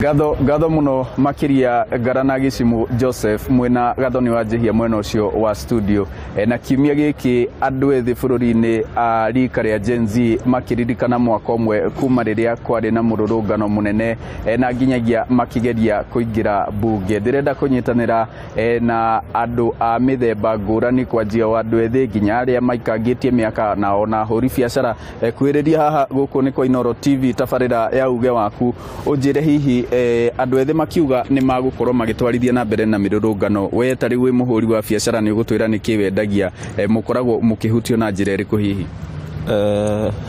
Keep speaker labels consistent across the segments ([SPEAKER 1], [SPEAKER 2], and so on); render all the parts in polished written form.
[SPEAKER 1] Ngatho ngatho muno makiria Ngarana Gĩcimu Joseph mwena Gathoni wa Njihia mwena ũcio wa studio. Na kiumia gĩkĩ andũ ethĩ bũrũri-inĩ a rika rĩa Gen Z makĩririkana mwaka ũmwe kuma rĩrĩa kwarĩ na mũrũrũngano mũnene, na nginyagia makĩgeria kũingĩra mbunge. Ndĩrenda kũnyitanĩra na andũ a mĩthemba ngũrani, kwanjia o andũ ethĩ nginya arĩa maikangĩtie mĩaka na ona ahũri biacara. Kwĩrĩria haha gũkũ nĩ kwa Inooro TV, tabarĩra ya Uge Waku. Ũnjĩre hihi andũ ethĩ makiuga nĩ magũkorwo magĩtwarithia na mbere na mĩrũrũngano, we ta rĩu wĩ mũhũri wa biacara nĩ ũgũtwĩra nĩkĩ wendagia, mũkoragwo mũkĩhutio na njĩra ĩrĩkũ hihi?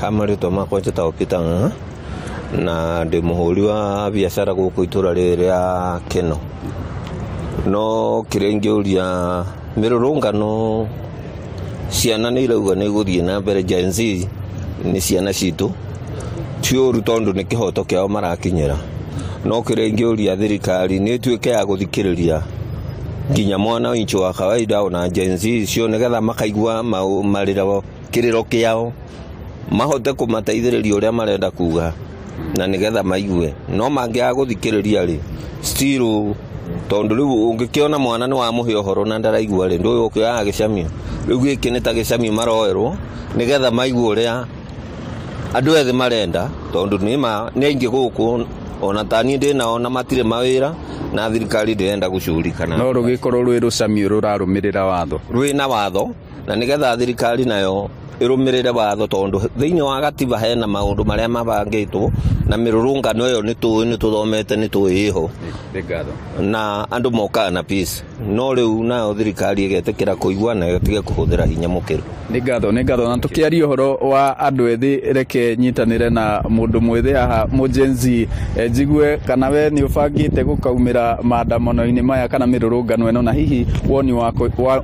[SPEAKER 2] Ha marĩtwa makwa njĩtagwo Peter Ng'ang'a na ndĩ mũhũri wa biacara gũkũ itũra rĩrĩ rĩa Keno. No kĩrĩa ingĩũria, mĩrũrũngano ciana nĩ irauga nĩ igũthiĩ na mbere. Gen Z nĩ ciana citũ, ti ũru tondũ nĩ kĩhoto kĩao marakinyĩra. No kĩrĩa ingĩũria, thirikari nĩ ĩtuĩke ya gũthikĩrĩria nginya mwana inchi wa kawaida ona Gen Z icio, nĩgetha makaigua marĩro kĩrĩro kĩao, mahote kũmateithĩrĩria ũrĩa marenda kuga na nĩgetha maigue. No mangĩaga gũthikĩrĩria rĩ, still, tondũ rĩu ũngĩkĩona mwana nĩ wamũhe ũhoro na ndaraigua rĩ, ndũĩ ũkĩoyaga gĩcamio. Rĩu gĩkĩ nĩ ta gĩcamio maroerwo nĩgetha maigue ũrĩa andũ ethĩ marenda, tondũ nĩ ma nĩ aingĩ gũkũ ona ta niĩ ndĩ nao na matirĩ mawĩra na thirikari ndĩrenda gũcurikana.
[SPEAKER 1] No rũgĩkorwo rwĩ rũcamio rũrarũmĩrĩra watho.
[SPEAKER 2] Rwĩna watho, na nĩgetha thirikari nayo ĩrũmĩrĩre watho, tondũ thĩinĩ wa gatiba hena maũndũ marĩa mabangĩtwo na mĩrũrũngano ĩyo nĩ tũĩ, nĩ tũthomete, nĩ tũĩ ĩho.
[SPEAKER 1] Nĩ ngatho.
[SPEAKER 2] Na andũ mokaga na peace, no rĩu nayo thirikari ĩgetĩkĩra kũigua na ĩtige kũhũthĩra hinya mũkĩru.
[SPEAKER 1] Nĩ ngatho, nĩ ngatho. Na tũkĩaria ũhoro wa andũ ethĩ, reke nyitanĩre na mũndũ mwĩthĩ haha, mũ Gen Z, njigue kana we nĩ ũbangĩte gũkaumĩra maandamano-inĩ maya kana mĩrũrũngano ĩno, na hihi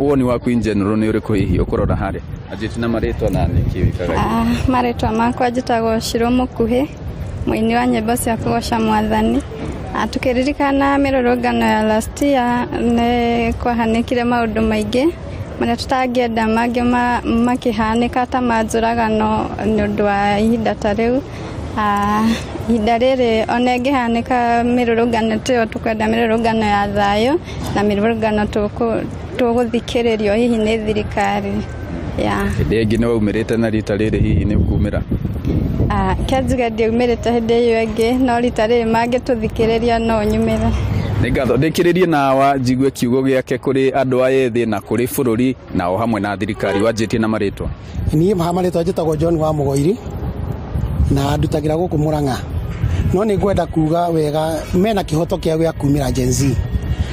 [SPEAKER 1] woni waku in general nĩ ũrĩkũ hihi ũkũrora harĩa anjĩti na marĩtwa na nĩkĩ wĩkaga?
[SPEAKER 3] Marĩtwa makwa njĩtagwo Shiro Mũkuhĩ, mũini wa nyĩmbo cia kũgoca Mwathani. Tukĩririkana mĩrũrũngano ya last year, nĩ kwahanĩkire maũndũ maingĩ marĩa tũtangĩenda mangĩ makĩhanĩka ta manjũragano nĩ ũndũ wa ihinda ta rĩu. Ihinda rĩrĩ ona ĩngĩhanĩka mĩrũrũngano tĩyo, tũkwenda mĩrũrũngano ya thayũ na mĩrũrũngano tũgũthikĩrĩrio hihi nĩ thirikari ya
[SPEAKER 1] Hĩndĩ ĩngĩ nĩ waumĩrĩte, na rita rĩrĩ hihi nĩ ũkumĩra?
[SPEAKER 3] Ke njuge ndiaumĩrĩte hĩndĩ ĩyo ĩngĩ, no rita rĩrĩ mangĩtũthikĩrĩria no nyumĩre.
[SPEAKER 1] Nĩ ngatho. Ndĩkĩrĩrie na wa njigue kiugo gĩake kũrĩ andũ aya ethĩ na kũrĩ bũrũri na o hamwe na thirikari. Wanjĩtie na marĩtwa?
[SPEAKER 4] Niĩ ha marĩtwa njĩtagwo John wa Mũgoiri na ndutagĩra gũkũ Mũrang'a. No nĩ ngwenda kuga wega mena kĩhoto kĩao gĩa kumĩra Gen Z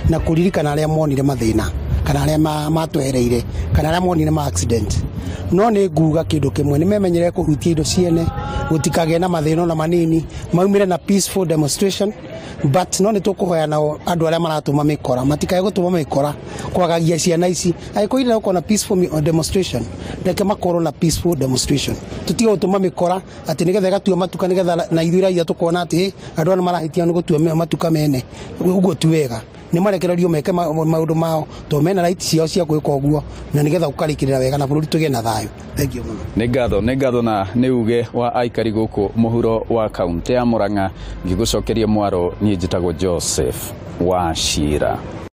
[SPEAKER 4] na kũririkana arĩa monire mathĩna kana arĩa matwehereire kana arĩa monire ma accident. No nĩ nguga kĩndũ kĩmwe, nĩ memenyere kũhutia indo ciene, gũtikagĩe na mathĩna ona manini, maumĩre na peaceful demonstration. But no nĩ tũkũhoya nao andũ arĩa maratũma mĩkora matikae gũtũma mĩkora kwagagia ciana ici. Angĩkorwo irenda gũkorwo na peaceful demonstration, reke makorwo na peaceful demonstration. Tũtige gũtũma mĩkora atĩ nĩgetha ĩgatua matuka, nĩgetha na ithuĩ raia tũkona atĩ andũ aya nĩ marahĩtia nĩ gũtua matuka mene. Ũguo ti wega. Nĩ marekererio meke maũndũ mao tondũ mena right ciao cia gwĩka ũguo, na nĩgetha gũkarĩkĩrĩra wega na bũrũri tũgĩe na thayũ. Thank you mũno.
[SPEAKER 1] Nĩ ngatho, nĩ ngatho. Na nĩ uge wa aikari gũkũ mũhuro wa kaunti ya Murang'a, ngĩgũcokeria mwaro. Niĩ njĩtagwo Joseph wa Cira.